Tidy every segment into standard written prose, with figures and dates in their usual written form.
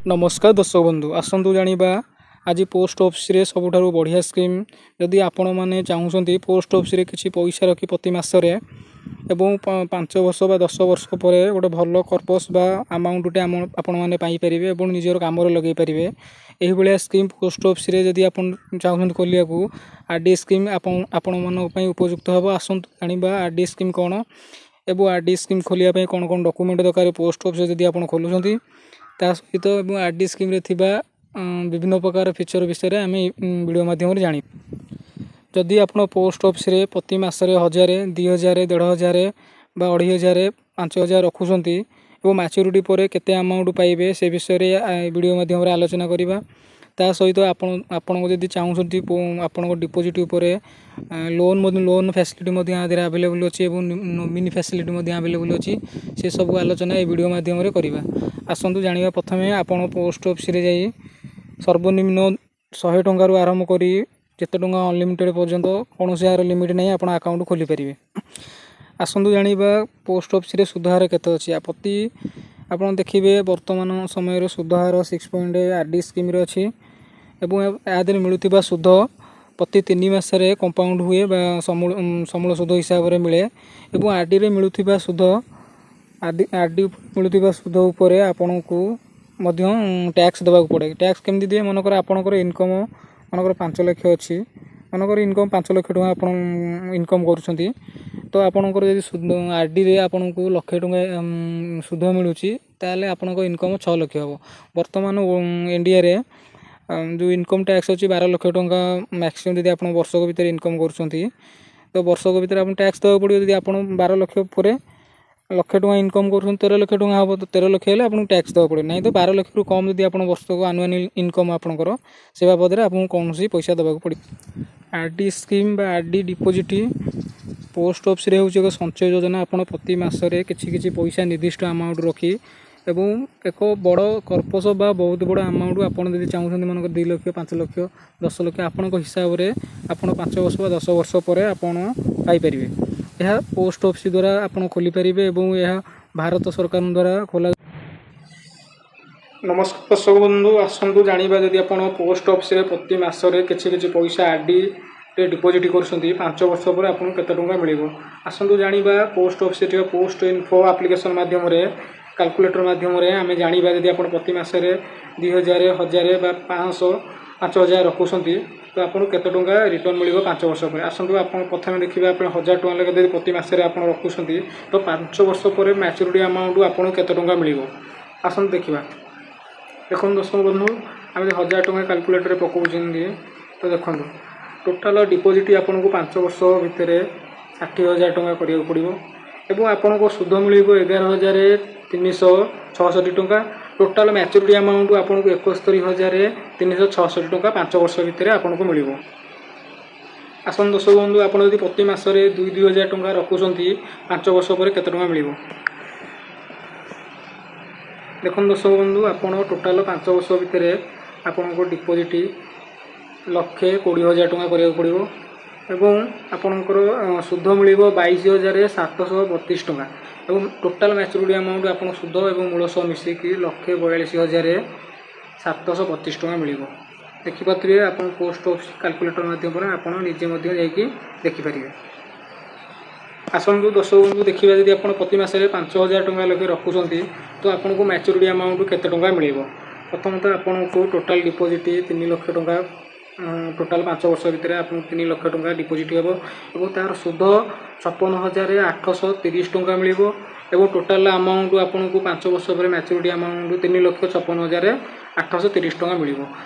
ନମସ୍କାର ଦର୍ଶକ ବନ୍ଧୁ, ଆସନ୍ତୁ ଜାଣିବା ଆଜି ପୋଷ୍ଟ ଅଫିସରେ ସବୁଠାରୁ ବଢ଼ିଆ ସ୍କିମ୍। ଯଦି ଆପଣମାନେ ଚାହୁଁଛନ୍ତି ପୋଷ୍ଟ ଅଫିସରେ କିଛି ପଇସା ରଖି ପ୍ରତି ମାସରେ ଏବଂ 5 ବର୍ଷ ବା 10 ବର୍ଷ ପରେ ଗୋଟେ ଭଲ କର୍ପସ୍ ବା ଆମାଉଣ୍ଟଟେ ଆମ ଆପଣମାନେ ପାଇପାରିବେ ଏବଂ ନିଜର କାମରେ ଲଗାଇ ପାରିବେ, ଏହିଭଳିଆ ସ୍କିମ୍ ପୋଷ୍ଟ ଅଫିସରେ ଯଦି ଆପଣ ଚାହୁଁଛନ୍ତି ଖୋଲିବାକୁ, ଆର୍ ଡି ସ୍କିମ୍ ଆପଣମାନଙ୍କ ପାଇଁ ଉପଯୁକ୍ତ ହେବ। ଆସନ୍ତୁ ଜାଣିବା ଆର୍ ଡି ସ୍କିମ୍ କ'ଣ ଏବଂ ଆର୍ ଡି ସ୍କିମ୍ ଖୋଲିବା ପାଇଁ କ'ଣ କ'ଣ ଡକୁମେଣ୍ଟ ଦରକାର ପୋଷ୍ଟ ଅଫିସରେ ଯଦି ଆପଣ ଖୋଲୁଛନ୍ତି, ତା ସହିତ ଏବଂ ଆର୍ ଡି ସ୍କିମ୍ରେ ଥିବା ବିଭିନ୍ନ ପ୍ରକାର ଫିଚର୍ ବିଷୟରେ ଆମେ ଭିଡ଼ିଓ ମାଧ୍ୟମରେ ଜାଣିବା। ଯଦି ଆପଣ ପୋଷ୍ଟ ଅଫିସରେ ପ୍ରତି ମାସରେ 1000, 2000, 1500 ବା 2500, 5000 ରଖୁଛନ୍ତି ଏବଂ ମ୍ୟାଚୁରିଟି ପରେ କେତେ ଆମାଉଣ୍ଟ ପାଇବେ, ସେ ବିଷୟରେ ଭିଡ଼ିଓ ମାଧ୍ୟମରେ ଆଲୋଚନା କରିବା। ତା ସହିତ ଆପଣ ଆପଣଙ୍କୁ ଯଦି ଚାହୁଁଛନ୍ତି, ଆପଣଙ୍କ ଡିପୋଜିଟ୍ ଉପରେ ଲୋନ୍ ମଧ୍ୟ, ଲୋନ୍ ଫ୍ୟାସିଲିଟି ମଧ୍ୟ ଆ ଦେହରେ ଆଭେଲେବୁଲ୍ ଅଛି ଏବଂ ନୋମିନି ଫ୍ୟାସିଲିଟି ମଧ୍ୟ ଆଭେଲେବୁଲ୍ ଅଛି। ସେସବୁ ଆଲୋଚନା ଏ ଭିଡ଼ିଓ ମାଧ୍ୟମରେ କରିବା। ଆସନ୍ତୁ ଜାଣିବା। ପ୍ରଥମେ ଆପଣ ପୋଷ୍ଟ ଅଫିସରେ ଯାଇ ସର୍ବନିମ୍ନ 100 ଟଙ୍କାରୁ ଆରମ୍ଭ କରି ଯେତେ ଟଙ୍କା ଅନଲିମିଟେଡ଼ ପର୍ଯ୍ୟନ୍ତ, କୌଣସି ଏହାର ଲିମିଟ୍ ନାହିଁ, ଆପଣ ଆକାଉଣ୍ଟ ଖୋଲିପାରିବେ। ଆସନ୍ତୁ ଜାଣିବା ପୋଷ୍ଟ ଅଫିସରେ ସୁଧହାର କେତେ ଅଛି। ପ୍ରତି ଆପଣ ଦେଖିବେ, ବର୍ତ୍ତମାନ ସମୟରେ ସୁଧହାର 6 ପଏଣ୍ଟ ଆର୍ ଡି ସ୍କିମ୍ରେ ଅଛି ଏବଂ ଏହା ଦେହରେ ମିଳୁଥିବା ସୁଧ ପ୍ରତି 3 ମାସରେ କମ୍ପାଉଣ୍ଡ ହୁଏ ବା ସମୂଳ ସୁଧ ହିସାବରେ ମିଳେ। ଏବଂ ଆର୍ଡ଼ିରେ ମିଳୁଥିବା ସୁଧ, ଆର୍ ଡି ମିଳୁଥିବା ସୁଧ ଉପରେ ଆପଣଙ୍କୁ ମଧ୍ୟ ଟ୍ୟାକ୍ସ ଦେବାକୁ ପଡ଼େ। ଟ୍ୟାକ୍ସ କେମିତି ଦିଏ? ମନେକର ଆପଣଙ୍କର ଇନକମ୍ ମନେକର 5 ଲକ୍ଷ ଅଛି, ମନେକର ଇନକମ୍ 5 ଲକ୍ଷ ଟଙ୍କା ଆପଣ ଇନକମ୍ କରୁଛନ୍ତି, ତ ଆପଣଙ୍କର ଯଦି ସୁଧ ଆର୍ଡ଼ିରେ ଆପଣଙ୍କୁ ଲକ୍ଷେ ଟଙ୍କା ସୁଧ ମିଳୁଛି, ତାହେଲେ ଆପଣଙ୍କ ଇନକମ୍ 6 ଲକ୍ଷ ହେବ। ବର୍ତ୍ତମାନ ଇଣ୍ଡିଆରେ ଯେଉଁ ଇନକମ୍ ଟ୍ୟାକ୍ସ ଅଛି, 12 ଲକ୍ଷ ଟଙ୍କା ମ୍ୟାକ୍ସିମମ୍ ଯଦି ଆପଣ ବର୍ଷକ ଭିତରେ ଇନକମ୍ କରୁଛନ୍ତି, ତ ବର୍ଷକ ଭିତରେ ଆପଣଙ୍କୁ ଟ୍ୟାକ୍ସ ଦେବାକୁ ପଡ଼ିବ। ଯଦି ଆପଣ 12 ଲକ୍ଷ ପରେ ଲକ୍ଷେ ଟଙ୍କା ଇନକମ୍ କରୁଛନ୍ତି, 13 ଲକ୍ଷ ଟଙ୍କା ହେବ। ତ 13 ଲକ୍ଷ ହେଲେ ଆପଣଙ୍କୁ ଟ୍ୟାକ୍ସ ଦେବାକୁ ପଡ଼ିବ ନାହିଁ। ତ 12 ଲକ୍ଷରୁ କମ୍ ଯଦି ଆପଣ ବର୍ଷକୁ ଆନୁଆଲ୍ ଇନକମ୍ ଆପଣଙ୍କର, ସେ ବାବଦରେ ଆପଣଙ୍କୁ କୌଣସି ପଇସା ଦେବାକୁ ପଡ଼ିବ। ଆର୍ ଡି ସ୍କିମ୍ ବା ଆର୍ ଡି ଡିପୋଜିଟ୍ ପୋଷ୍ଟ ଅଫିସରେ ହେଉଛି ଏକ ସଞ୍ଚୟ ଯୋଜନା। ଆପଣ ପ୍ରତି ମାସରେ କିଛି କିଛି ପଇସା ନିର୍ଦ୍ଦିଷ୍ଟ ଆମାଉଣ୍ଟ ରଖି ଏବଂ ଏକ ବଡ଼ କର୍ପସ ବା ବହୁତ ବଡ଼ ଆମାଉଣ୍ଟ ଆପଣ ଯଦି ଚାହୁଁଛନ୍ତି, ମନେକର 2 ଲକ୍ଷ, 5 ଲକ୍ଷ, 10 ଲକ୍ଷ, ଆପଣଙ୍କ ହିସାବରେ ଆପଣ 5 ବର୍ଷ ବା 10 ବର୍ଷ ପରେ ଆପଣ ପାଇପାରିବେ। ଏହା ପୋଷ୍ଟ ଅଫିସ ଦ୍ୱାରା ଆପଣ ଖୋଲିପାରିବେ ଏବଂ ଏହା ଭାରତ ସରକାରଙ୍କ ଦ୍ୱାରା ଖୋଲା। ନମସ୍କାର ଦର୍ଶକ ବନ୍ଧୁ, ଆସନ୍ତୁ ଜାଣିବା, ଯଦି ଆପଣ ପୋଷ୍ଟ ଅଫିସରେ ପ୍ରତି ମାସରେ କିଛି କିଛି ପଇସା ଆର୍ ଡି ରେ ଡିପୋଜିଟ୍ କରୁଛନ୍ତି, 5 ବର୍ଷ ପରେ ଆପଣଙ୍କୁ କେତେ ଟଙ୍କା ମିଳିବ। ଆସନ୍ତୁ ଜାଣିବା। ପୋଷ୍ଟ ଅଫିସରେ ଥିବା ପୋଷ୍ଟ ଇନଫୋ ଆପ୍ଲିକେସନ୍ ମାଧ୍ୟମରେ, କାଲକୁଲେଟର ମାଧ୍ୟମରେ ଆମେ ଜାଣିବା, ଯଦି ଆପଣ ପ୍ରତି ମାସରେ 2000, 1000 ବା 500, 5000 ରଖୁଛନ୍ତି, ତ ଆପଣଙ୍କୁ କେତେ ଟଙ୍କା ରିଟର୍ଣ୍ଣ ମିଳିବ 5 ବର୍ଷ ପରେ। ଆସନ୍ତୁ ଆପଣ ପ୍ରଥମେ ଦେଖିବା, ଆପଣ 1000 ଟଙ୍କା ଲେଖା ଯଦି ପ୍ରତି ମାସରେ ଆପଣ ରଖୁଛନ୍ତି, ତ 5 ବର୍ଷ ପରେ ମ୍ୟାଚୁରିଟି ଆମାଉଣ୍ଟ ଆପଣଙ୍କୁ କେତେ ଟଙ୍କା ମିଳିବ। ଆସନ୍ତୁ ଦେଖିବା। ଦେଖନ୍ତୁ ଦର୍ଶକ ବନ୍ଧୁ, ଆମେ ଯଦି 1000 ଟଙ୍କା କାଲକୁଲେଟରରେ ପକାଉଛନ୍ତି, ତ ଦେଖନ୍ତୁ, ଟୋଟାଲ ଡିପୋଜିଟ୍ ଆପଣଙ୍କୁ 5 ବର୍ଷ ଭିତରେ 60,000 ଟଙ୍କା କରିବାକୁ ପଡ଼ିବ ଏବଂ ଆପଣଙ୍କୁ ସୁଧ ମିଳିବ 11,366 ଟଙ୍କା। ଟୋଟାଲ ମ୍ୟାଚୁରିଟି ଆମାଉଣ୍ଟ ଆପଣଙ୍କୁ 71,366 ଟଙ୍କା 5 ବର୍ଷ ଭିତରେ ଆପଣଙ୍କୁ ମିଳିବ। ଆସନ୍ତୁ ଦର୍ଶକ ବନ୍ଧୁ, ଆପଣ ଯଦି ପ୍ରତି ମାସରେ ଦୁଇ ଦୁଇ ହଜାର ଟଙ୍କା ରଖୁଛନ୍ତି, 5 ବର୍ଷ ପରେ କେତେ ଟଙ୍କା ମିଳିବ। ଦେଖନ୍ତୁ ଦର୍ଶକ ବନ୍ଧୁ, ଆପଣ ଟୋଟାଲ 5 ବର୍ଷ ଭିତରେ ଆପଣଙ୍କ ଡିପୋଜିଟ୍ 1,20,000 ଟଙ୍କା କରିବାକୁ ପଡ଼ିବ ଏବଂ ଆପଣଙ୍କର ସୁଧ ମିଳିବ 22,732 ଟଙ୍କା ଏବଂ ଟୋଟାଲ ମ୍ୟାଚୁରିଟି ଆମାଉଣ୍ଟ ଆପଣ ସୁଧ ଏବଂ ମୂଳ ସହ ମିଶିକି 1,42,732 ଟଙ୍କା ମିଳିବ। ଦେଖିପାରୁଥିବେ ଆପଣ, ପୋଷ୍ଟ ଅଫିସ୍ କାଲକୁଲେଟର ମାଧ୍ୟମରେ ଆପଣ ନିଜେ ମଧ୍ୟ ଯାଇକି ଦେଖିପାରିବେ। ଆସନ୍ତୁ ଦର୍ଶକ ବନ୍ଧୁ ଦେଖିବା, ଯଦି ଆପଣ ପ୍ରତି ମାସରେ 5000 ଟଙ୍କା ଲେଖେ ରଖୁଛନ୍ତି, ତ ଆପଣଙ୍କୁ ମ୍ୟାଚୁରିଟି ଆମାଉଣ୍ଟ କେତେ ଟଙ୍କା ମିଳିବ। ପ୍ରଥମତଃ ଆପଣଙ୍କୁ ଟୋଟାଲ ଡିପୋଜିଟ୍ 3 ଲକ୍ଷ ଟଙ୍କା, ଟୋଟାଲ 5 ବର୍ଷ ଭିତରେ ଆପଣଙ୍କୁ 3 ଲକ୍ଷ ଟଙ୍କା ଡିପୋଜିଟ୍ ହେବ ଏବଂ ତା'ର ସୁଧ 56,830 ଟଙ୍କା ମିଳିବ ଏବଂ ଟୋଟାଲ ଆମାଉଣ୍ଟ ଆପଣଙ୍କୁ 5 ବର୍ଷ ପରେ ମ୍ୟାଚୁରିଟି ଆମାଉଣ୍ଟ 3,56,830 ଟଙ୍କା ମିଳିବ।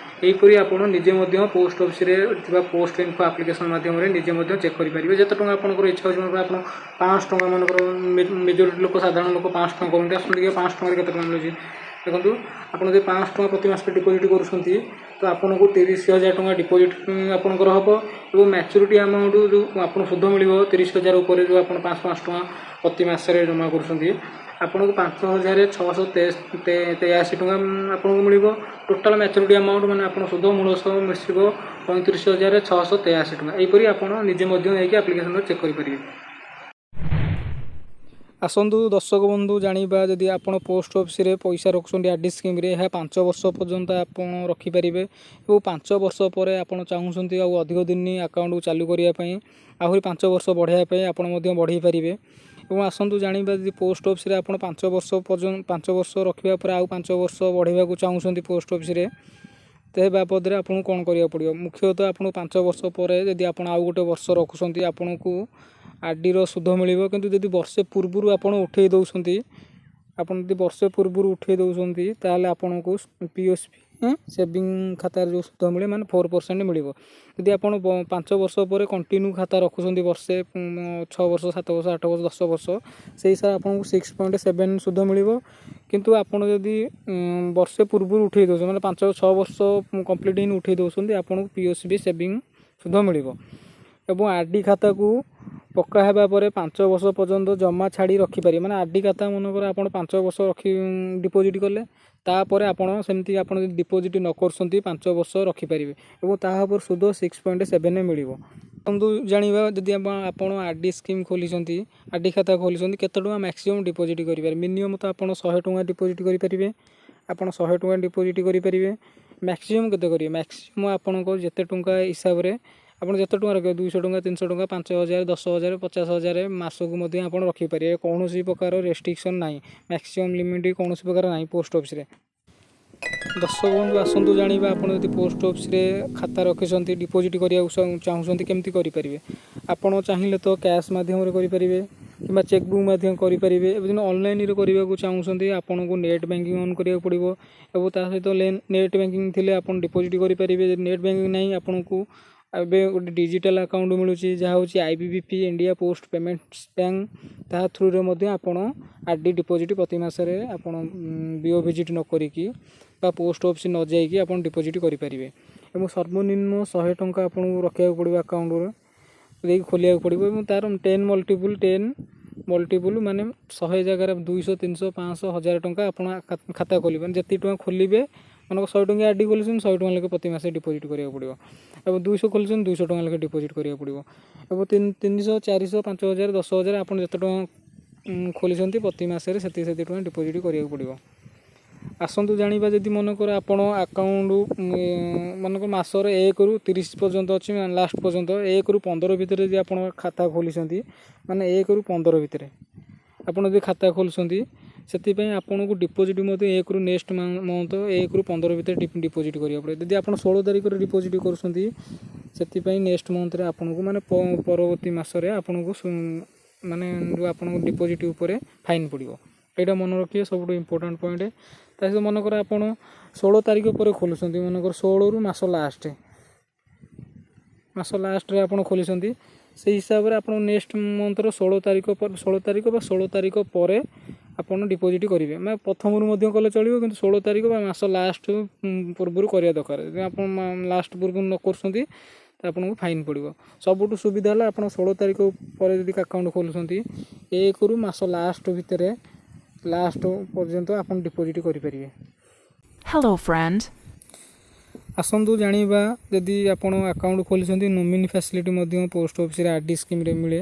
ଏହିପରି ଆପଣ ନିଜେ ମଧ୍ୟ ପୋଷ୍ଟ ଅଫିସରେ ଥିବା ପୋଷ୍ଟ ଇନଫୋ ଆପ୍ଲିକେସନ୍ ମାଧ୍ୟମରେ ନିଜେ ମଧ୍ୟ ଚେକ୍ କରିପାରିବେ, ଯେତେ ଟଙ୍କା ଆପଣଙ୍କର ଇଚ୍ଛା ହେଉଛି। ମନେକର ଆପଣ 500 ଟଙ୍କା, ମନେକର ମେଜରିଟି ଲୋକ, ସାଧାରଣ ଲୋକ 500 ଟଙ୍କା କରନ୍ତି। ଆସନ୍ତୁ ଦେଖିବା 500 ଟଙ୍କାରେ କେତେ ଟଙ୍କା ମିଳୁଛି। ଦେଖନ୍ତୁ, ଆପଣ ଯଦି 500 ଟଙ୍କା ପ୍ରତି ମାସରେ ଡିପୋଜିଟ୍ କରୁଛନ୍ତି, ତ ଆପଣଙ୍କୁ 30,000 ଟଙ୍କା ଡିପୋଜିଟ୍ ଆପଣଙ୍କର ହେବ ଏବଂ ମ୍ୟାଚୁରିଟି ଆମାଉଣ୍ଟ ଯେଉଁ ଆପଣଙ୍କୁ ସୁଧ ମିଳିବ 30,000 ଉପରେ, ଯେଉଁ ଆପଣ 500 500 ଟଙ୍କା ପ୍ରତି ମାସରେ ଜମା କରୁଛନ୍ତି, ଆପଣଙ୍କୁ 5,683 ଟଙ୍କା ଆପଣଙ୍କୁ ମିଳିବ। ଟୋଟାଲ ମ୍ୟାଚୁରିଟି ଆମାଉଣ୍ଟ ମାନେ ଆପଣ ସୁଧ ମୂଳ ସହ ମିଶିବ 35,683 ଟଙ୍କା। ଏହିପରି ଆପଣ ନିଜେ ମଧ୍ୟ ଯାଇକି ଆପ୍ଲିକେସନରେ ଚେକ୍ କରିପାରିବେ। ଆସନ୍ତୁ ଦର୍ଶକ ବନ୍ଧୁ ଜାଣିବା, ଯଦି ଆପଣ ପୋଷ୍ଟ ଅଫିସରେ ପଇସା ରଖୁଛନ୍ତି ଆର୍ ଡି ସ୍କିମ୍ରେ, ଏହା 5 ବର୍ଷ ପର୍ଯ୍ୟନ୍ତ ଆପଣ ରଖିପାରିବେ ଏବଂ 5 ବର୍ଷ ପରେ ଆପଣ ଚାହୁଁଛନ୍ତି ଆଉ ଅଧିକ ଦିନ ଆକାଉଣ୍ଟକୁ ଚାଲୁ କରିବା ପାଇଁ, ଆହୁରି 5 ବର୍ଷ ବଢ଼ାଇବା ପାଇଁ, ଆପଣ ମଧ୍ୟ ବଢ଼େଇ ପାରିବେ। ଏବଂ ଆସନ୍ତୁ ଜାଣିବା, ଯଦି ପୋଷ୍ଟ ଅଫିସରେ ଆପଣ 5 ବର୍ଷ ପର୍ଯ୍ୟନ୍ତ, 5 ବର୍ଷ ରଖିବା ପରେ ଆଉ 5 ବର୍ଷ ବଢ଼େଇବାକୁ ଚାହୁଁଛନ୍ତି ପୋଷ୍ଟ ଅଫିସରେ, ସେ ବାବଦରେ ଆପଣଙ୍କୁ କ'ଣ କରିବାକୁ ପଡ଼ିବ? ମୁଖ୍ୟତଃ ଆପଣଙ୍କୁ 5 ବର୍ଷ ପରେ ଯଦି ଆପଣ ଆଉ ଗୋଟେ ବର୍ଷ ରଖୁଛନ୍ତି, ଆପଣଙ୍କୁ ଆର୍ଡ଼ିର ସୁଧ ମିଳିବ। କିନ୍ତୁ ଯଦି ବର୍ଷେ ପୂର୍ବରୁ ଆପଣ ଉଠେଇ ଦେଉଛନ୍ତି, ଆପଣ ଯଦି ବର୍ଷେ ପୂର୍ବରୁ ଉଠେଇ ଦେଉଛନ୍ତି, ତାହେଲେ ଆପଣଙ୍କୁ ପିଓଏସ୍ବି ସେଭିଂ ଖାତାରେ ଯେଉଁ ସୁଧ ମିଳେ, ମାନେ 4% ମିଳିବ। ଯଦି ଆପଣ 5 ବର୍ଷ ପରେ କଣ୍ଟିନ୍ୟୁ ଖାତା ରଖୁଛନ୍ତି, ବର୍ଷେ, 6 ବର୍ଷ, 7 ବର୍ଷ, 8 ବର୍ଷ, 10 ବର୍ଷ, ସେଇ ହିସାବରେ ଆପଣଙ୍କୁ 6.7 ସୁଧ ମିଳିବ। କିନ୍ତୁ ଆପଣ ଯଦି ବର୍ଷେ ପୂର୍ବରୁ ଉଠେଇ ଦେଉଛନ୍ତି, ମାନେ 5-6 ବର୍ଷ କମ୍ପ୍ଲିଟ୍ ହେଇନି ଉଠେଇ ଦେଉଛନ୍ତି, ଆପଣଙ୍କୁ ପିଓଏସ୍ବି ସେଭିଂ ସୁଧ ମିଳିବ। ଏବଂ ଆର୍ ଡି ଖାତାକୁ ପକ୍କା ହେବା ପରେ 5 ବର୍ଷ ପର୍ଯ୍ୟନ୍ତ ଜମା ଛାଡ଼ି ରଖିପାରିବେ। ମାନେ ଆର୍ ଡି ଖାତା ମନେକର ଆପଣ 5 ବର୍ଷ ରଖି ଡିପୋଜିଟ୍ କଲେ, ତାପରେ ଆପଣ ସେମିତି ଆପଣ ଯଦି ଡିପୋଜିଟ୍ ନ କରୁଛନ୍ତି, 5 ବର୍ଷ ରଖିପାରିବେ ଏବଂ ତାହା ଉପରେ ସୁଧ 6.7 ମିଳିବ। ବନ୍ଧୁ ଜାଣିବା, ଯଦି ଆପଣ ଆର୍ ଡି ସ୍କିମ୍ ଖୋଲିଛନ୍ତି, ଆର୍ ଡି ଖାତା ଖୋଲିଛନ୍ତି, କେତେ ଟଙ୍କା ମ୍ୟାକ୍ସିମମ୍ ଡିପୋଜିଟ୍ କରିପାରିବେ? ମିନିମମ୍ ତ ଆପଣ 100 ଟଙ୍କା ଡିପୋଜିଟ୍ କରିପାରିବେ। ଆପଣ 100 ଟଙ୍କା ଡିପୋଜିଟ୍ କରିପାରିବେ। ମ୍ୟାକ୍ସିମମ୍ କେତେ କରିବେ? ମ୍ୟାକ୍ସିମମ୍ ଆପଣଙ୍କ ଯେତେ ଟଙ୍କା ହିସାବରେ, ଆପଣ ଯେତେ ଟଙ୍କା ରଖିବେ, 200 ଟଙ୍କା, 300 ଟଙ୍କା, 5000, 10,000, 50,000 ମାସକୁ ମଧ୍ୟ ଆପଣ ରଖିପାରିବେ। କୌଣସି ପ୍ରକାର ରେଷ୍ଟ୍ରିକ୍ସନ୍ ନାହିଁ, ମ୍ୟାକ୍ସିମମ୍ ଲିମିଟ୍ କୌଣସି ପ୍ରକାର ନାହିଁ ପୋଷ୍ଟ ଅଫିସରେ। ଦର୍ଶକ ବନ୍ଧୁ, ଆସନ୍ତୁ ଜାଣିବା, ଆପଣ ଯଦି ପୋଷ୍ଟ ଅଫିସରେ ଖାତା ରଖିଛନ୍ତି, ଡିପୋଜିଟ୍ କରିବାକୁ ଚାହୁଁଛନ୍ତି, କେମିତି କରିପାରିବେ? ଆପଣ ଚାହିଁଲେ ତ କ୍ୟାସ୍ ମାଧ୍ୟମରେ କରିପାରିବେ କିମ୍ବା ଚେକ୍ ବୁକ୍ ମାଧ୍ୟମ କରିପାରିବେ। ଏବେ ଯଦି ଅନଲାଇନ୍ରେ କରିବାକୁ ଚାହୁଁଛନ୍ତି, ଆପଣଙ୍କୁ ନେଟ୍ ବ୍ୟାଙ୍କିଂ ଅନ୍ କରିବାକୁ ପଡ଼ିବ ଏବଂ ତା ସହିତ ନେଟ୍ ବ୍ୟାଙ୍କିଂ ଥିଲେ ଆପଣ ଡିପୋଜିଟ୍ କରିପାରିବେ। ଯଦି ନେଟ୍ ବ୍ୟାଙ୍କିଂ ନାହିଁ, ଆପଣଙ୍କୁ ଏବେ ଗୋଟେ ଡିଜିଟାଲ୍ ଆକାଉଣ୍ଟ ମିଳୁଛି, ଯାହା ହେଉଛି ଆଇବିବିପି, ଇଣ୍ଡିଆ ପୋଷ୍ଟ ପେମେଣ୍ଟସ୍ ବ୍ୟାଙ୍କ। ତାହା ଥ୍ରୁରେ ମଧ୍ୟ ଆପଣ ଆର୍ ଡି ଡିପୋଜିଟ୍ ପ୍ରତି ମାସରେ ଆପଣ ବିଓ ଭିଜିଟ୍ ନ କରିକି ବା ପୋଷ୍ଟ ଅଫିସ୍ ନ ଯାଇକି ଆପଣ ଡିପୋଜିଟ୍ କରିପାରିବେ। ଏବଂ ସର୍ବନିମ୍ନ 100 ଟଙ୍କା ଆପଣଙ୍କୁ ରଖିବାକୁ ପଡ଼ିବ, ଆକାଉଣ୍ଟରେ ଦେଇକି ଖୋଲିବାକୁ ପଡ଼ିବ। ଏବଂ ତା'ର 10 ମଲ୍ଟିପୁଲ୍, 10 ମଲ୍ଟିପୁଲ୍ ମାନେ 100 ଜାଗାରେ 200, 300, 500, 1000 ଟଙ୍କା ଆପଣ ଖାତା ଖୋଲିବେ। ମାନେ ଯେତିକି ଟଙ୍କା ଖୋଲିବେ, ମନେକର 100 ଟଙ୍କା ଆର୍ ଡି ଖୋଲିଛନ୍ତି, 100 ଟଙ୍କା ଲେଖେ ପ୍ରତି ମାସରେ ଡିପୋଜିଟ୍ କରିବାକୁ ପଡ଼ିବ। ଏବଂ 200 ଖୋଲିଛନ୍ତି, 200 ଟଙ୍କା ଲେଖେ ଡିପୋଜିଟ୍ କରିବାକୁ ପଡ଼ିବ। ଏବଂ 300, 400, 5000, 10,000, ଆପଣ ଯେତେ ଟଙ୍କା ଖୋଲିଛନ୍ତି, ପ୍ରତି ମାସରେ ସେତିକି ସେତିକି ଟଙ୍କା ଡିପୋଜିଟ୍ କରିବାକୁ ପଡ଼ିବ। ଆସନ୍ତୁ ଜାଣିବା, ଯଦି ମନେକର ଆପଣ ଆକାଉଣ୍ଟ ମନେକର ମାସର 1ରୁ 30 ପର୍ଯ୍ୟନ୍ତ ଅଛି, ମାନେ ଲାଷ୍ଟ ପର୍ଯ୍ୟନ୍ତ, 1ରୁ 15 ଭିତରେ ଯଦି ଆପଣ ଖାତା ଖୋଲିଛନ୍ତି, ମାନେ 1ରୁ 15 ଭିତରେ ଆପଣ ଯଦି ଖାତା ଖୋଲୁଛନ୍ତି, ସେଥିପାଇଁ ଆପଣଙ୍କୁ ଡିପୋଜିଟ୍ ମଧ୍ୟ 1ରୁ ନେକ୍ସଟ ମନ୍ଥ 1ରୁ 15 ଭିତରେ ଡିପୋଜିଟ୍ କରିବାକୁ ପଡ଼ିବ। ଯଦି ଆପଣ 16 ତାରିଖରେ ଡିପୋଜିଟ୍ କରୁଛନ୍ତି, ସେଥିପାଇଁ ନେକ୍ସଟ ମନ୍ଥରେ ଆପଣଙ୍କୁ, ମାନେ ପରବର୍ତ୍ତୀ ମାସରେ ଆପଣଙ୍କୁ ମାନେ ଯେଉଁ ଆପଣଙ୍କ ଡିପୋଜିଟ୍ ଉପରେ ଫାଇନ୍ ପଡ଼ିବ। ଏଇଟା ମନେ ରଖିବେ, ସବୁଠୁ ଇମ୍ପୋର୍ଟାଣ୍ଟ ପଏଣ୍ଟ। ତା ସହିତ ମନେକର ଆପଣ 16 ତାରିଖ ପରେ ଖୋଲୁଛନ୍ତି, ମନେକର 16ରୁ ମାସ ଲାଷ୍ଟ, ମାସ ଲାଷ୍ଟରେ ଆପଣ ଖୋଲିଛନ୍ତି, ସେଇ ହିସାବରେ ଆପଣ ନେକ୍ସଟ ମନ୍ଥର 16 ତାରିଖ ପରେ, 16 ତାରିଖ ବା 16 ତାରିଖ ପରେ ଆପଣ ଡିପୋଜିଟ୍ କରିବେ। ମାନେ ପ୍ରଥମରୁ ମଧ୍ୟ କଲେ ଚଳିବ, କିନ୍ତୁ 16 ତାରିଖ ବା ମାସ ଲାଷ୍ଟ ପୂର୍ବରୁ କରିବା ଦରକାର। ଯଦି ଆପଣ ଲାଷ୍ଟ ପୂର୍ବରୁ ନ କରୁଛନ୍ତି, ତ ଆପଣଙ୍କୁ ଫାଇନ୍ ପଡ଼ିବ। ସବୁଠୁ ସୁବିଧା ହେଲା, ଆପଣ 16 ତାରିଖ ପରେ ଯଦି ଆକାଉଣ୍ଟ ଖୋଲୁଛନ୍ତି, 1ରୁ ମାସ ଲାଷ୍ଟ ଭିତରେ, ଲାଷ୍ଟ ପର୍ଯ୍ୟନ୍ତ ଆପଣ ଡିପୋଜିଟ୍ କରିପାରିବେ। Hello, friend. ଆସନ୍ତୁ ଜାଣିବା, ଯଦି ଆପଣ ଆକାଉଣ୍ଟ ଖୋଲିଛନ୍ତି, ନୋମିନି ଫ୍ୟାସିଲିଟି ମଧ୍ୟ ପୋଷ୍ଟ ଅଫିସରେ ଆର୍ ଡି ସ୍କିମ୍ରେ ମିଳେ।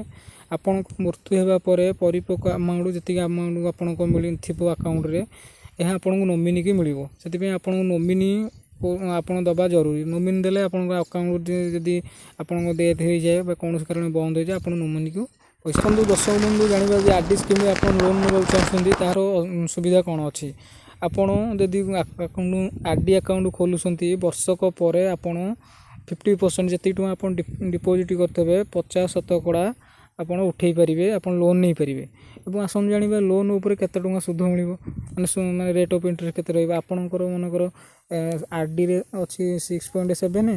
ଆପଣଙ୍କ ମୃତ୍ୟୁ ହେବା ପରେ ପରିପକ୍ୱ ଆମାଉଣ୍ଟ, ଯେତିକି ଆମାଉଣ୍ଟ ଆପଣଙ୍କ ମିଳିଥିବ ଆକାଉଣ୍ଟରେ, ଏହା ଆପଣଙ୍କୁ ନୋମିନିକି ମିଳିବ। ସେଥିପାଇଁ ଆପଣଙ୍କୁ ନୋମିନି ଆପଣ ଦେବା ଜରୁରୀ। ନୋମିନି ଦେଲେ ଆପଣଙ୍କ ଆକାଉଣ୍ଟ ଯଦି ଆପଣଙ୍କ ଡେଥ୍ ହେଇଯାଏ ବା କୌଣସି କାରଣ ବନ୍ଦ ହେଇଯାଏ, ଆପଣ ନୋମିନିକୁ ପଇସା। ବନ୍ଧୁ, ଦର୍ଶକ ବନ୍ଧୁ ଜାଣିବା ଯେ ଆର୍ ଡି ସ୍କିମ୍ରେ ଆପଣ ଲୋନ୍ ନେବାକୁ ଚାହୁଁଛନ୍ତି, ତାହାର ସୁବିଧା କ'ଣ ଅଛି? ଆପଣ ଯଦି ଆକାଉଣ୍ଟ, ଆର୍ ଡି ଆକାଉଣ୍ଟ ଖୋଲୁଛନ୍ତି, ବର୍ଷକ ପରେ ଆପଣ 50%, ଯେତିକି ଟଙ୍କା ଆପଣ ଡିପୋଜିଟ୍ କରିଥିବେ, 50 ଶତକଡ଼ା ଆପଣ ଉଠେଇ ପାରିବେ, ଆପଣ ଲୋନ୍ ନେଇପାରିବେ। ଏବଂ ଆସନ୍ତୁ ଜାଣିବା, ଲୋନ୍ ଉପରେ କେତେ ଟଙ୍କା ସୁଧ ମିଳିବ, ମାନେ ରେଟ୍ ଅଫ୍ ଇଣ୍ଟରେଷ୍ଟ କେତେ ରହିବ ଆପଣଙ୍କର? ମନେକର ଆର୍ ଡିରେ ଅଛି 6.7,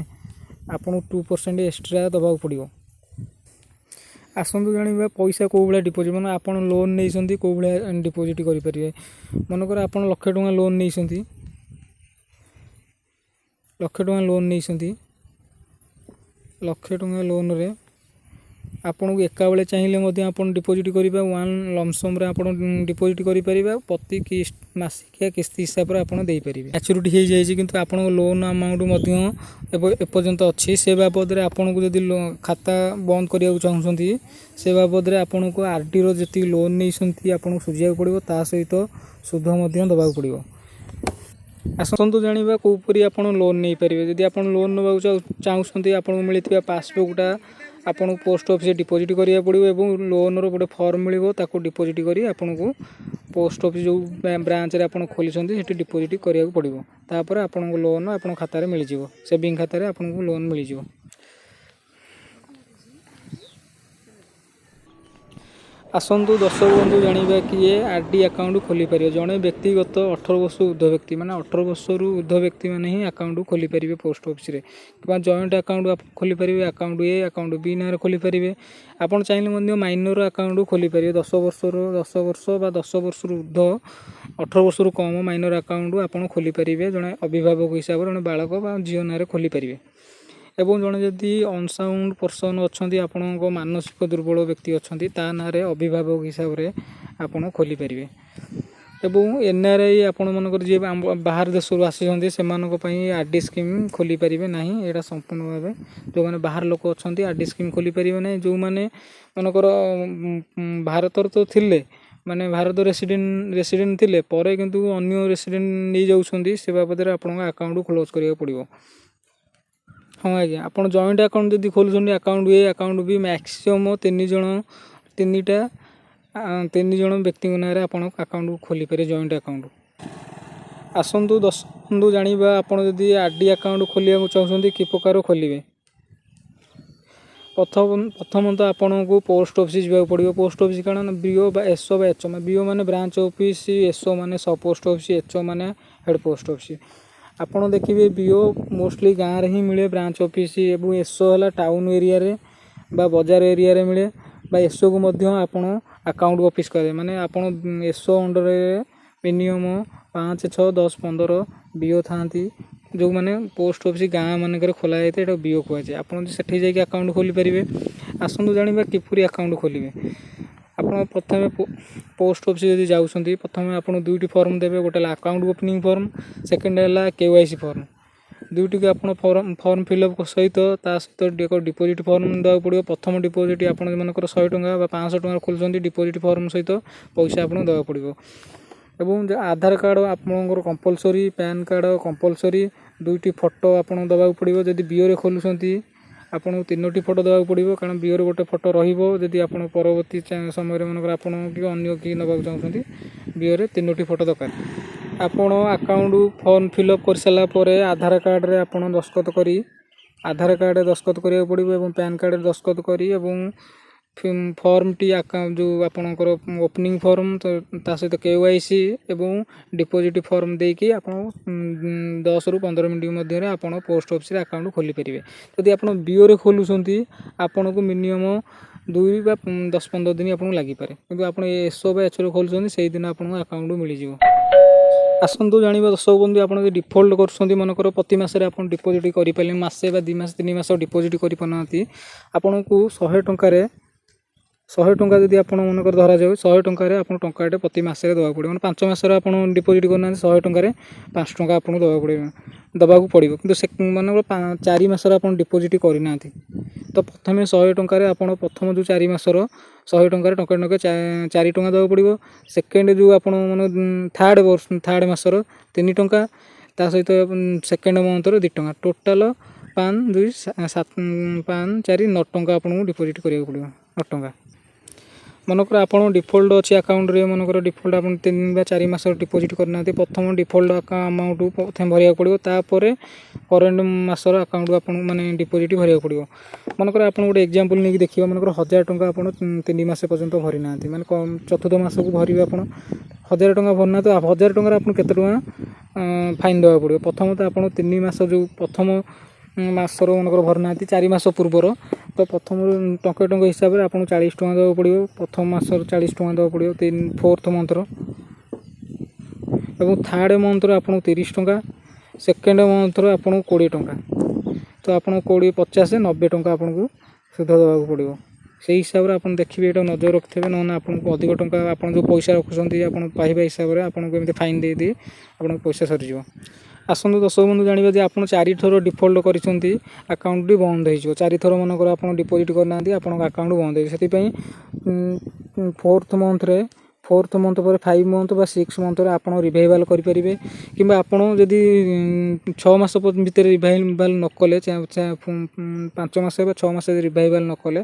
ଆପଣଙ୍କୁ 2% ଏକ୍ସଟ୍ରା ଦେବାକୁ ପଡ଼ିବ। ଆସନ୍ତୁ ଜାଣିବା, ପଇସା କେଉଁ ଭଳିଆ ଡିପୋଜିଟ୍, ମାନେ ଆପଣ ଲୋନ୍ ନେଇଛନ୍ତି, କେଉଁ ଭଳିଆ ଡିପୋଜିଟ୍ କରିପାରିବେ? ମନେକର ଆପଣ ଲକ୍ଷେ ଟଙ୍କା ଲୋନ୍ ନେଇଛନ୍ତି, ଲକ୍ଷେ ଟଙ୍କା ଲୋନ୍ ନେଇଛନ୍ତି, ଲକ୍ଷେ ଟଙ୍କା ଲୋନ୍ରେ ଆପଣଙ୍କୁ ଏକାବେଳେ ଚାହିଁଲେ ମଧ୍ୟ ଆପଣ ଡିପୋଜିଟ୍ କରିବେ, ୱାନ୍ ଲମସମ୍ରେ ଆପଣ ଡିପୋଜିଟ୍ କରିପାରିବେ ଆଉ ପ୍ରତି ମାସିକିଆ କିସ୍ତି ହିସାବରେ ଆପଣ ଦେଇପାରିବେ। ମ୍ୟାଚୁରିଟି ହେଇଯାଇଛି କିନ୍ତୁ ଆପଣଙ୍କ ଲୋନ୍ ଆମାଉଣ୍ଟ ମଧ୍ୟ ଏପର୍ଯ୍ୟନ୍ତ ଅଛି, ସେ ବାବଦରେ ଆପଣଙ୍କୁ ଯଦି ଖାତା ବନ୍ଦ କରିବାକୁ ଚାହୁଁଛନ୍ତି, ସେ ବାବଦରେ ଆପଣଙ୍କୁ ଆର୍ଡ଼ିର ଯେତିକି ଲୋନ୍ ନେଇଛନ୍ତି, ଆପଣଙ୍କୁ ସୁଝିବାକୁ ପଡ଼ିବ, ତା ସହିତ ସୁଧ ମଧ୍ୟ ଦେବାକୁ ପଡ଼ିବ। ଆସନ୍ତୁ ଜାଣିବା କେଉଁପରି ଆପଣ ଲୋନ୍ ନେଇପାରିବେ। ଯଦି ଆପଣ ଲୋନ୍ ନେବାକୁ ଚାହୁଁଛନ୍ତି, ଆପଣଙ୍କୁ ମିଳିଥିବା ପାସବୁକ୍ଟା ଆପଣଙ୍କୁ ପୋଷ୍ଟ ଅଫିସରେ ଡିପୋଜିଟ୍ କରିବାକୁ ପଡ଼ିବ ଏବଂ ଲୋନ୍ର ଗୋଟେ ଫର୍ମ ମିଳିବ, ତାକୁ ଡିପୋଜିଟ୍ କରି ଆପଣଙ୍କୁ ପୋଷ୍ଟ ଅଫିସ୍ ଯେଉଁ ବ୍ରାଞ୍ଚରେ ଆପଣ ଖୋଲିଛନ୍ତି, ସେଠି ଡିପୋଜିଟ୍ କରିବାକୁ ପଡ଼ିବ। ତାପରେ ଆପଣଙ୍କ ଲୋନ୍ ଆପଣଙ୍କ ଖାତାରେ ମିଳିଯିବ, ସେଭିଂ ଖାତାରେ ଆପଣଙ୍କୁ ଲୋନ୍ ମିଳିଯିବ। ଆସନ୍ତୁ ଦର୍ଶକ ବନ୍ଧୁ, ଜାଣିବା କିଏ ଆର୍ ଡି ଆକାଉଣ୍ଟ ଖୋଲିପାରିବ। ଜଣେ ବ୍ୟକ୍ତିଗତ 18 ବର୍ଷ ଉର୍ଦ୍ଧ୍ୱ ବ୍ୟକ୍ତି, ମାନେ 18 ବର୍ଷରୁ ଉର୍ଦ୍ଧ୍ୱ ବ୍ୟକ୍ତିମାନେ ହିଁ ଆକାଉଣ୍ଟ ଖୋଲିପାରିବେ ପୋଷ୍ଟ ଅଫିସରେ କିମ୍ବା ଜଏଣ୍ଟ ଆକାଉଣ୍ଟ ଖୋଲିପାରିବେ। ଆକାଉଣ୍ଟ ଏ, ଆକାଉଣ୍ଟ ବି ନାଁରେ ଖୋଲିପାରିବେ। ଆପଣ ଚାହିଁଲେ ମଧ୍ୟ ମାଇନର ଆକାଉଣ୍ଟ ଖୋଲିପାରିବେ। 10 ବର୍ଷରୁ, 10 ବର୍ଷ ବା 10 ବର୍ଷରୁ ଉର୍ଦ୍ଧ୍ୱ, 18 ବର୍ଷରୁ କମ୍ ମାଇନର ଆକାଉଣ୍ଟ ଆପଣ ଖୋଲିପାରିବେ। ଜଣେ ଅଭିଭାବକ ହିସାବରେ ଜଣେ ବାଳକ ବା ଝିଅ ନାଁରେ ଖୋଲିପାରିବେ। ଏବଂ ଜଣେ ଯଦି ଅନସାଉଣ୍ଡ ପର୍ସନ୍ ଅଛନ୍ତି, ଆପଣଙ୍କ ମାନସିକ ଦୁର୍ବଳ ବ୍ୟକ୍ତି ଅଛନ୍ତି, ତା ନାଁରେ ଅଭିଭାବକ ହିସାବରେ ଆପଣ ଖୋଲିପାରିବେ। ଏବଂ ଏନ୍ଆର୍ଆଇ ଆପଣମାନଙ୍କର ଯିଏ ବାହାର ଦେଶରୁ ଆସିଛନ୍ତି, ସେମାନଙ୍କ ପାଇଁ ଆର୍ ଡି ସ୍କିମ୍ ଖୋଲିପାରିବେ ନାହିଁ। ଏଇଟା ସମ୍ପୂର୍ଣ୍ଣ ଭାବେ ଯେଉଁମାନେ ବାହାର ଲୋକ ଅଛନ୍ତି, ଆର୍ ଡି ସ୍କିମ୍ ଖୋଲିପାରିବେ ନାହିଁ। ଯେଉଁମାନେ ମନେକର ଭାରତର ତ ଥିଲେ, ମାନେ ଭାରତ ରେସିଡେଣ୍ଟ ଥିଲେ, ପରେ କିନ୍ତୁ ଅନ୍ୟ ରେସିଡେଣ୍ଟ ନେଇଯାଉଛନ୍ତି, ସେ ବାବଦରେ ଆପଣଙ୍କ ଆକାଉଣ୍ଟ କ୍ଲୋଜ୍ କରିବାକୁ ପଡ଼ିବ। ହଁ ଆଜ୍ଞା, ଆପଣ ଜଏଣ୍ଟ ଆକାଉଣ୍ଟ ଯଦି ଖୋଲୁଛନ୍ତି, ଆକାଉଣ୍ଟ ଏ, ଆକାଉଣ୍ଟ ବି, ମ୍ୟାକ୍ସିମମ୍ ତିନି ଜଣ, ତିନି ଜଣ ବ୍ୟକ୍ତିଙ୍କ ନାଁରେ ଆପଣ ଆକାଉଣ୍ଟ ଖୋଲିପାରିବେ, ଜଏଣ୍ଟ ଆକାଉଣ୍ଟ। ଆସନ୍ତୁ ଦର୍ଶକ ବନ୍ଧୁ, ଜାଣିବା ଆପଣ ଯଦି ଆର୍ ଡି ଆକାଉଣ୍ଟ ଖୋଲିବାକୁ ଚାହୁଁଛନ୍ତି, କି ପ୍ରକାର ଖୋଲିବେ। ପ୍ରଥମତଃ ଆପଣଙ୍କୁ ପୋଷ୍ଟ ଅଫିସ୍ ଯିବାକୁ ପଡ଼ିବ। ପୋଷ୍ଟ ଅଫିସ୍ କାରଣ ବି ଓ ବା ଏସ୍ ଓ ବା ଏଚ୍ ଓ, ବି ଓ ମାନେ ବ୍ରାଞ୍ଚ ଅଫିସ୍, ଏସ୍ ଓ ମାନେ ସବ୍ ପୋଷ୍ଟ ଅଫିସ୍, ଏଚ୍ ଓ ମାନେ ହେଡ଼୍ ପୋଷ୍ଟ ଅଫିସ୍। ଆପଣ ଦେଖିବେ ବି ଓ ମୋଷ୍ଟଲି ଗାଁରେ ହିଁ ମିଳେ, ବ୍ରାଞ୍ଚ ଅଫିସ୍, ଏବଂ ଏସ୍ ଓ ହେଲା ଟାଉନ୍ ଏରିଆରେ ବା ବଜାର ଏରିଆରେ ମିଳେ ବା ଏସ୍ ଓକୁ ମଧ୍ୟ ଆପଣ ଆକାଉଣ୍ଟ ଅଫିସ୍ କରିବେ। ମାନେ ଆପଣ ଏସ୍ ଓ ଅଣ୍ଡରରେ ମିନିମମ୍ 5, 6, 10, 15 ବି ଓ ଥାଆନ୍ତି। ଯେଉଁମାନେ ପୋଷ୍ଟ ଅଫିସ୍ ଗାଁ ମାନଙ୍କରେ ଖୋଲା ଯାଇଥାଏ, ଏଇଟା ବି ଓ କୁହାଯାଏ। ଆପଣ ସେଠି ଯାଇକି ଆକାଉଣ୍ଟ ଖୋଲିପାରିବେ। ଆସନ୍ତୁ ଜାଣିବା କିପରି ଆକାଉଣ୍ଟ ଖୋଲିବେ। ଆପଣ ପ୍ରଥମେ ପୋଷ୍ଟ ଅଫିସ୍ ଯଦି ଯାଉଛନ୍ତି, ପ୍ରଥମେ ଆପଣ ଦୁଇଟି ଫର୍ମ ଦେବେ। ଗୋଟେ ହେଲା ଆକାଉଣ୍ଟ ଓପନିଂ ଫର୍ମ, ସେକେଣ୍ଡ ହେଲା କେୱାଇସି ଫର୍ମ। ଦୁଇଟିକୁ ଆପଣ ଫର୍ମ ଫିଲ୍ଅପ୍ ସହିତ ତା ସହିତ ଏକ ଡିପୋଜିଟ୍ ଫର୍ମ ଦେବାକୁ ପଡ଼ିବ। ପ୍ରଥମ ଡିପୋଜିଟ୍ ଆପଣ ମନେକର 100 ଟଙ୍କା ବା 500 ଟଙ୍କା ଖୋଲୁଛନ୍ତି, ଡିପୋଜିଟ୍ ଫର୍ମ ସହିତ ପଇସା ଆପଣଙ୍କୁ ଦେବାକୁ ପଡ଼ିବ। ଏବଂ ଆଧାର କାର୍ଡ଼ ଆପଣଙ୍କର କମ୍ପଲସରି, ପ୍ୟାନ୍ କାର୍ଡ଼ କମ୍ପଲସରି, ଦୁଇଟି ଫଟୋ ଆପଣଙ୍କୁ ଦେବାକୁ ପଡ଼ିବ। ଯଦି ବିଓରେ ଖୋଲୁଛନ୍ତି, ଆପଣଙ୍କୁ ତିନୋଟି ଫଟୋ ଦେବାକୁ ପଡ଼ିବ, କାରଣ ବିଓରେ ଗୋଟେ ଫଟୋ ରହିବ। ଯଦି ଆପଣ ପରବର୍ତ୍ତୀ ସମୟରେ ମନେକର ଆପଣ କି ଅନ୍ୟ କିଏ ନେବାକୁ ଚାହୁଁଛନ୍ତି, ବିଓରେ ତିନୋଟି ଫଟୋ ଦରକାର। ଆପଣ ଆକାଉଣ୍ଟ ଫର୍ମ ଫିଲ୍ଅପ୍ କରିସାରିଲା ପରେ ଆଧାର କାର୍ଡ଼ରେ ଆପଣ ଦସ୍ତଖତ କରି, ଆଧାର କାର୍ଡ଼ରେ ଦସ୍ତଖତ କରିବାକୁ ପଡ଼ିବ ଏବଂ ପ୍ୟାନ୍ କାର୍ଡ଼ରେ ଦସ୍ତଖତ କରି ଏବଂ ଫର୍ମଟି ଆକାଉଣ୍ଟ ଯେଉଁ ଆପଣଙ୍କର ଓପନିଂ ଫର୍ମ, ତା ସହିତ କେୱାଇସି ଏବଂ ଡିପୋଜିଟ୍ ଫର୍ମ ଦେଇକି ଆପଣ 10ରୁ 15 ମିନିଟ୍ ମଧ୍ୟରେ ଆପଣ ପୋଷ୍ଟ ଅଫିସରେ ଆକାଉଣ୍ଟ ଖୋଲିପାରିବେ। ଯଦି ଆପଣ ବିଓରେ ଖୋଲୁଛନ୍ତି, ଆପଣଙ୍କୁ ମିନିମମ୍ 2 ବା 10-15 ଦିନ ଆପଣଙ୍କୁ ଲାଗିପାରେ। କିନ୍ତୁ ଆପଣ ଏସ୍ ଓ ବା ଏଚ୍ ଓ ଖୋଲୁଛନ୍ତି, ସେଇଦିନ ଆପଣଙ୍କୁ ଆକାଉଣ୍ଟ ମିଳିଯିବ। ଆସନ୍ତୁ ଜାଣିବା ଦର୍ଶକ ବନ୍ଧୁ, ଆପଣ ଯଦି ଡିଫଲ୍ଟ କରୁଛନ୍ତି, ମନେକର ପ୍ରତି ମାସରେ ଆପଣ ଡିପୋଜିଟ୍ କରିପାରିଲେ, ମାସେ ବା 2 ମାସ 3 ମାସ ଡିପୋଜିଟ୍ କରିପାରୁନାହାନ୍ତି, ଆପଣଙ୍କୁ 100 ଟଙ୍କାରେ, 100 ଟଙ୍କା ଯଦି ଆପଣ ମନେକର ଧରାଯାଉ, 100 ଟଙ୍କାରେ ଆପଣ ଟଙ୍କାଟେ ପ୍ରତି ମାସରେ ଦେବାକୁ ପଡ଼ିବ। ମାନେ 5 ମାସରେ ଆପଣ ଡିପୋଜିଟ୍ କରୁନାହାନ୍ତି, 100 ଟଙ୍କାରେ 5 ଟଙ୍କା ଆପଣଙ୍କୁ ଦେବାକୁ ପଡ଼ିବ। କିନ୍ତୁ ସେ ମନେକର 4 ମାସରେ ଆପଣ ଡିପୋଜିଟ୍ କରିନାହାନ୍ତି, ତ ପ୍ରଥମେ 100 ଟଙ୍କାରେ ଆପଣ ପ୍ରଥମ ଯେଉଁ 4 ମାସର 100 ଟଙ୍କାରେ ଟଙ୍କା ଟଙ୍କା 4 ଟଙ୍କା ଦେବାକୁ ପଡ଼ିବ। ସେକେଣ୍ଡ ଯେଉଁ ଆପଣ ମାନେ ଥାର୍ଡ଼ ବର୍ଷ, ଥାର୍ଡ଼ ମାସର 3 ଟଙ୍କା, ତା ସହିତ ସେକେଣ୍ଡ ମନ୍ଥର 2 ଟଙ୍କା, ଟୋଟାଲ 5, 2, 7, 5, 4, 9 ଟଙ୍କା ଆପଣଙ୍କୁ ଡିପୋଜିଟ୍ କରିବାକୁ ପଡ଼ିବ, 9 ଟଙ୍କା। ମନେକର ଆପଣ ଡିଫଲ୍ଟ ଅଛି ଆକାଉଣ୍ଟରେ, ମନେକର ଡିଫଲ୍ଟ ଆପଣ 3 ବା 4 ମାସର ଡିପୋଜିଟ୍ କରିନାହାନ୍ତି, ପ୍ରଥମ ଡିଫଲ୍ଟ ଆମାଉଣ୍ଟ ପ୍ରଥମେ ଭରିବାକୁ ପଡ଼ିବ, ତାପରେ କରେଣ୍ଟ ମାସର ଆକାଉଣ୍ଟ ଆପଣଙ୍କୁ ମାନେ ଡିପୋଜିଟ୍ ଭରିବାକୁ ପଡ଼ିବ। ମନେକର ଆପଣ ଗୋଟେ ଏକ୍ଜାମ୍ପଲ୍ ନେଇକି ଦେଖିବା, ମନେକର 1000 ଟଙ୍କା ଆପଣ 3 ମାସ ପର୍ଯ୍ୟନ୍ତ ଭରିନାହାନ୍ତି, ମାନେ ଚତୁର୍ଥ ମାସକୁ ଭରିବେ, ଆପଣ 1000 ଟଙ୍କା ଭରିନାହାନ୍ତି, 1000 ଟଙ୍କାରେ ଆପଣ କେତେ ଟଙ୍କା ଫାଇନ୍ ଦେବାକୁ ପଡ଼ିବ? ପ୍ରଥମତଃ ଆପଣ 3 ମାସ ଯେଉଁ ପ୍ରଥମ ମାସର ମନେକର ଭରିନାହାନ୍ତି 4 ମାସ ପୂର୍ବର, ତ ପ୍ରଥମରୁ ଟଙ୍କା ଟଙ୍କା ହିସାବରେ ଆପଣଙ୍କୁ 40 ଟଙ୍କା ଦେବାକୁ ପଡ଼ିବ। ପ୍ରଥମ ମାସର 40 ଟଙ୍କା ଦେବାକୁ ପଡ଼ିବ ତିନି ଫୋର୍ଥ ମନ୍ଥର ଏବଂ ଥାର୍ଡ଼ ମନ୍ଥର ଆପଣଙ୍କୁ 30 ଟଙ୍କା, ସେକେଣ୍ଡ ମନ୍ଥର ଆପଣଙ୍କୁ 20 ଟଙ୍କା। ତ ଆପଣ 20, 50, 90 ଟଙ୍କା ଆପଣଙ୍କୁ ସୁଧ ଦେବାକୁ ପଡ଼ିବ। ସେଇ ହିସାବରେ ଆପଣ ଦେଖିବେ, ଏଇଟା ନଜର ରଖିଥିବେ। ନହେଲେ ଆପଣଙ୍କୁ ଅଧିକ ଟଙ୍କା, ଆପଣ ଯେଉଁ ପଇସା ରଖୁଛନ୍ତି, ଆପଣ ପାଇବା ହିସାବରେ ଆପଣଙ୍କୁ ଏମିତି ଫାଇନ୍ ଦେଇ ଦେଇ ଆପଣଙ୍କ ପଇସା ସରିଯିବ। ଆସନ୍ତୁ ଦର୍ଶକ ବନ୍ଧୁ ଜାଣିବା ଯେ ଆପଣ ଚାରିଥର ଡିଫଲ୍ଟ କରିଛନ୍ତି, ଆକାଉଣ୍ଟଟି ବନ୍ଦ ହେଇଯିବ। ଚାରିଥର ମନେକର ଆପଣ ଡିପୋଜିଟ୍ କରିନାହାନ୍ତି, ଆପଣଙ୍କ ଆକାଉଣ୍ଟ ବନ୍ଦ ହେଇଯିବ। ସେଥିପାଇଁ ଫୋର୍ଥ ମନ୍ଥରେ, ଫୋର୍ଥ ମନ୍ଥ ପରେ 5 ମନ୍ଥ ବା 6 ମନ୍ଥରେ ଆପଣ ରିଭାଇଭାଲ୍ କରିପାରିବେ। କିମ୍ବା ଆପଣ ଯଦି 6 ମାସ ଭିତରେ ରିଭାଇଭାଲ୍ ନ କଲେ, 5 ମାସ ବା 6 ମାସ ରିଭାଇଭାଲ୍ ନ କଲେ,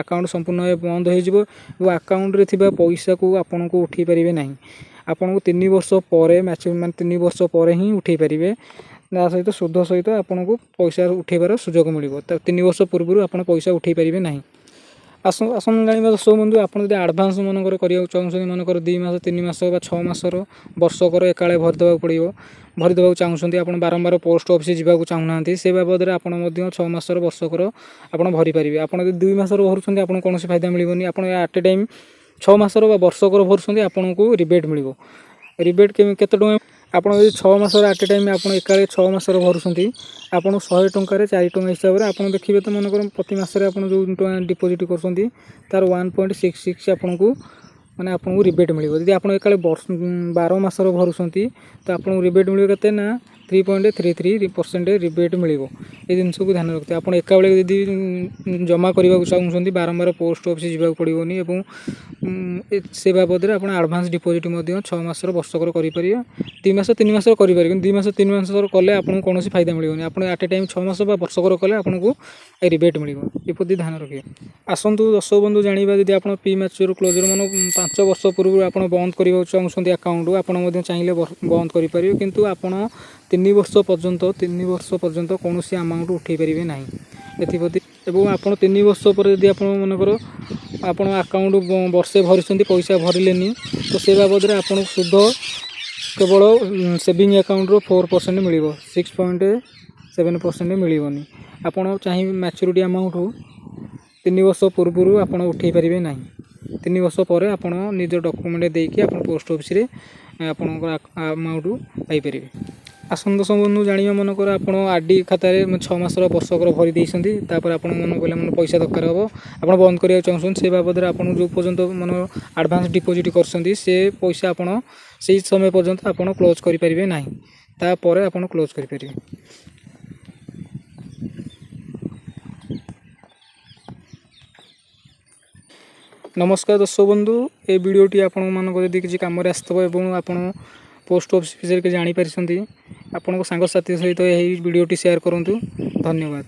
ଆକାଉଣ୍ଟ ସମ୍ପୂର୍ଣ୍ଣ ଭାବେ ବନ୍ଦ ହେଇଯିବ ଏବଂ ଆକାଉଣ୍ଟରେ ଥିବା ପଇସାକୁ ଆପଣଙ୍କୁ ଉଠାଇ ପାରିବେ ନାହିଁ। ଆପଣଙ୍କୁ 3 ବର୍ଷ ପରେ ମ୍ୟାଚୁର, ମାନେ 3 ବର୍ଷ ପରେ ହିଁ ଉଠାଇ ପାରିବେ। ତା ସହିତ ସୁଧ ସହିତ ଆପଣଙ୍କୁ ପଇସା ଉଠାଇବାର ସୁଯୋଗ ମିଳିବ। ତା 3 ବର୍ଷ ପୂର୍ବରୁ ଆପଣ ପଇସା ଉଠାଇ ପାରିବେ ନାହିଁ। ଆସନ୍ତୁ ଜାଣିବା ଦର୍ଶକ ବନ୍ଧୁ, ଆପଣ ଯଦି ଆଡ଼ଭାନ୍ସ ମନେକର କରିବାକୁ ଚାହୁଁଛନ୍ତି, ମନେକର 2 ମାସ, 3 ମାସ ବା 6 ମାସର, ବର୍ଷକର ଏକାଳେ ଭରିଦେବାକୁ ପଡ଼ିବ, ଭରିଦେବାକୁ ଚାହୁଁଛନ୍ତି, ଆପଣ ବାରମ୍ବାର ପୋଷ୍ଟ ଅଫିସ୍ ଯିବାକୁ ଚାହୁଁନାହାନ୍ତି, ସେ ବାବଦରେ ଆପଣ ମଧ୍ୟ 6 ମାସର, ବର୍ଷକର ଆପଣ ଭରିପାରିବେ। ଆପଣ ଯଦି 2 ମାସର ଭରୁଛନ୍ତି, ଆପଣଙ୍କୁ କୌଣସି ଫାଇଦା ମିଳିବନି। ଆପଣ ଆଟ୍ ଏ ଟାଇମ୍ 6 ମାସର ବା ବର୍ଷକର ଭରୁଛନ୍ତି, ଆପଣଙ୍କୁ ରିବେଟ୍ ମିଳିବ। ରିବେଟ୍ କେତେ ଟଙ୍କା? ଆପଣ ଯଦି 6 ମାସର ଆଟ୍ ଏ ଟାଇମ୍, ଆପଣ ଏକାଳେ 6 ମାସର ଭରୁଛନ୍ତି, ଆପଣ 100 ଟଙ୍କାରେ 4 ଟଙ୍କା ହିସାବରେ ଆପଣ ଦେଖିବେ ତ, ମନେକର ପ୍ରତି ମାସରେ ଆପଣ ଯେଉଁ ଟଙ୍କା ଡିପୋଜିଟ୍ କରୁଛନ୍ତି, ତାର 1.66 ଆପଣଙ୍କୁ, ମାନେ ଆପଣଙ୍କୁ ରିବେଟ୍ ମିଳିବ। ଯଦି ଆପଣ ଏକାଳେ ବର୍ଷ 12 ମାସର ଭରୁଛନ୍ତି, ତ ଆପଣଙ୍କୁ ରିବେଟ୍ ମିଳିବ କେତେ ନା 3.33% ରିବେଟ୍ ମିଳିବ। ଏ ଜିନିଷକୁ ଧ୍ୟାନ ରଖିଥିବେ। ଆପଣ ଏକାବେଳେ ଯଦି ଜମା କରିବାକୁ ଚାହୁଁଛନ୍ତି, ବାରମ୍ବାର ପୋଷ୍ଟ ଅଫିସ୍ ଯିବାକୁ ପଡ଼ିବନି ଏବଂ ସେ ବାବଦରେ ଆପଣ ଆଡ଼ଭାନ୍ସ ଡିପୋଜିଟ୍ ମଧ୍ୟ 6 ମାସର, ବର୍ଷକର କରିପାରିବେ। 2 ମାସ, 3 ମାସର କରିପାରିବେ, କିନ୍ତୁ 2 ମାସ, 3 ମାସର କଲେ ଆପଣଙ୍କୁ କୌଣସି ଫାଇଦା ମିଳିବନି। ଆପଣ ଆଟ୍ ଏ ଟାଇମ୍ 6 ମାସ ବା ବର୍ଷକର କଲେ ଆପଣଙ୍କୁ ରିବେଟ୍ ମିଳିବ। ଏ ପ୍ରତି ଧ୍ୟାନ ରଖିବେ। ଆସନ୍ତୁ ଦର୍ଶକ ବନ୍ଧୁ ଜାଣିବା, ଯଦି ଆପଣ ପ୍ରି ମ୍ୟାଚୁର କ୍ଲୋଜର, ମାନେ 5 ବର୍ଷ ପୂର୍ବରୁ ଆପଣ ବନ୍ଦ କରିବାକୁ ଚାହୁଁଛନ୍ତି ଆକାଉଣ୍ଟ, ଆପଣ ମଧ୍ୟ ଚାହିଁଲେ ବନ୍ଦ କରିପାରିବେ। କିନ୍ତୁ ଆପଣ 3 ବର୍ଷ ପର୍ଯ୍ୟନ୍ତ କୌଣସି ଆମାଉଣ୍ଟ ଉଠାଇ ପାରିବେ ନାହିଁ ଏଥିପ୍ରତି। ଏବଂ ଆପଣ 3 ବର୍ଷ ପରେ ଯଦି ଆପଣ ମନେକର ଆପଣ ଆକାଉଣ୍ଟ ବର୍ଷେ ଭରିଛନ୍ତି, ପଇସା ଭରିଲେନି, ତ ସେ ବାବଦରେ ଆପଣଙ୍କୁ ସୁଧ କେବଳ ସେଭିଂ ଆକାଉଣ୍ଟରୁ 4% ମିଳିବ, 6.7% ମିଳିବନି। ଆପଣ ଚାହିଁବେ ମ୍ୟାଚୁରିଟି ଆମାଉଣ୍ଟ 3 ବର୍ଷ ପୂର୍ବରୁ ଆପଣ ଉଠାଇ ପାରିବେ ନାହିଁ। 3 ବର୍ଷ ପରେ ଆପଣ ନିଜ ଡକୁମେଣ୍ଟ ଦେଇକି ଆପଣ ପୋଷ୍ଟ ଅଫିସରେ ଆପଣଙ୍କ ଆମାଉଣ୍ଟ ପାଇପାରିବେ। ଆସନ୍ତୁ ଦର୍ଶକ ବନ୍ଧୁ ଜାଣିବା, ମନେକର ଆପଣ ଆର୍ ଡି ଖାତାରେ 6 ମାସର, ବର୍ଷକର ଭରି ଦେଇଛନ୍ତି, ତାପରେ ଆପଣ ମନେ ପଡ଼ିଲା ମାନେ ପଇସା ଦରକାର ହେବ, ଆପଣ ବନ୍ଦ କରିବାକୁ ଚାହୁଁଛନ୍ତି, ସେ ବାବଦରେ ଆପଣ ଯେଉଁ ପର୍ଯ୍ୟନ୍ତ ମାନେ ଆଡ଼ଭାନ୍ସ ଡିପୋଜିଟ୍ କରିଛନ୍ତି, ସେ ପଇସା ଆପଣ ସେଇ ସମୟ ପର୍ଯ୍ୟନ୍ତ ଆପଣ କ୍ଲୋଜ୍ କରିପାରିବେ ନାହିଁ। ତାପରେ ଆପଣ କ୍ଲୋଜ୍ କରିପାରିବେ। ନମସ୍କାର ଦର୍ଶକ ବନ୍ଧୁ, ଏ ଭିଡ଼ିଓଟି ଆପଣମାନଙ୍କ ଯଦି କିଛି କାମରେ ଆସିଥିବ ଏବଂ ଆପଣ ପୋଷ୍ଟ ଅଫିସ୍ ବିଷୟରେ କିଛି ଜାଣିପାରିଛନ୍ତି, ଆପଣଙ୍କ ସାଙ୍ଗସାଥି ସହିତ ଏହି ଭିଡ଼ିଓଟି ସେୟାର କରନ୍ତୁ। ଧନ୍ୟବାଦ।